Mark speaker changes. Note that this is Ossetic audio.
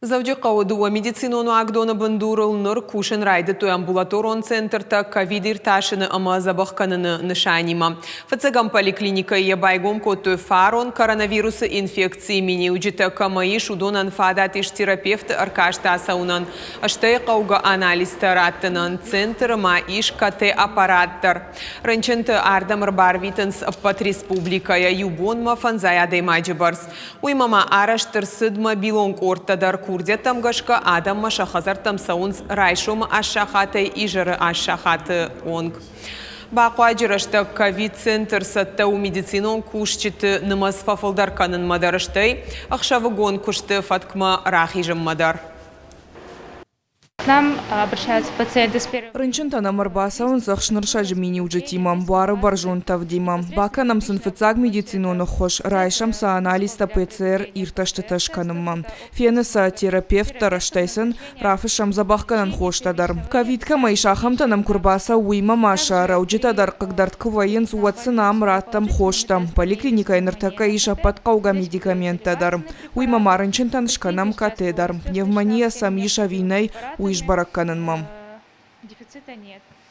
Speaker 1: Дзӕуджыхъӕуы дыууӕ медицинон уагдоны бындурыл ныр кусын райдыдтой амбулаторон центртӕ ковид иртасыны ӕмӕ дзӕбӕх кӕныны нысанимӕ. Фыццӕгӕм поликлиникӕйы йӕ байгом кодтой фарон коронавирусы инфекцийы миниуджытӕ кӕмӕ ис, уыдонӕн фадат ис терапевты ӕркаст ацӕуынӕн, стӕй хъӕугӕ анализтӕ раттынӕн. Центры ма ис КТ-аппарат дӕр. Рынчынты ардӕм ӕрбарвитынц ӕппӕт республикӕйӕ иу бонмӕ фӕндзай адӕймаджы бӕрц. Уыимӕ ма арӕзт ӕрцыд мобилон къордтӕ дӕр. Курдиӕттӕм гӕсгӕ адӕммӕ сӕ хӕдзӕрттӕм цӕуынц райсомы аст сахатӕй изӕры аст сахаты онг. Бахъуаджы рӕстӕг ковид-центр цӕттӕ у медицинон кусджыты нымӕц фӕфылдӕр кӕнынмӕ дӕр, стӕй ӕхсӕвыгон куысты фӕткмӕ рахизынмӕ дӕр.
Speaker 2: Рынчынтӕ нӕм ӕрбацӕуынц ӕхснырсӕджы миниуджытимӕ, буары бӕрзонд тӕвдимӕ. Бакӕнӕм сын фыццаг медицинон ӕххуыс, райсӕм сӕ анализтӕ ПЦР иртӕстытӕ скӕнынмӕ. Фены сӕ терапевт дӕр, стӕй сын рафыссӕм дзӕбӕхгӕнӕн хостӕ дӕр. Ковид кӕмӕ ис, ахӕмтӕ нӕм куы рбацӕуы, уыимӕ ма сӕ рӕуджытӕ дӕр хъыгдард куы вӕййынц, уӕд сын ам раттӕм хостӕ. Поликлиникӕйы ныртӕккӕ ис ӕппӕт хъӕугӕ медикаменттӕ дӕр. Уыимӕ ма рынчынтӕн скӕнӕм КТ дӕр, пневмония сӕм ис ӕви нӕй, уый сбӕрӕг кӕнынмӕ.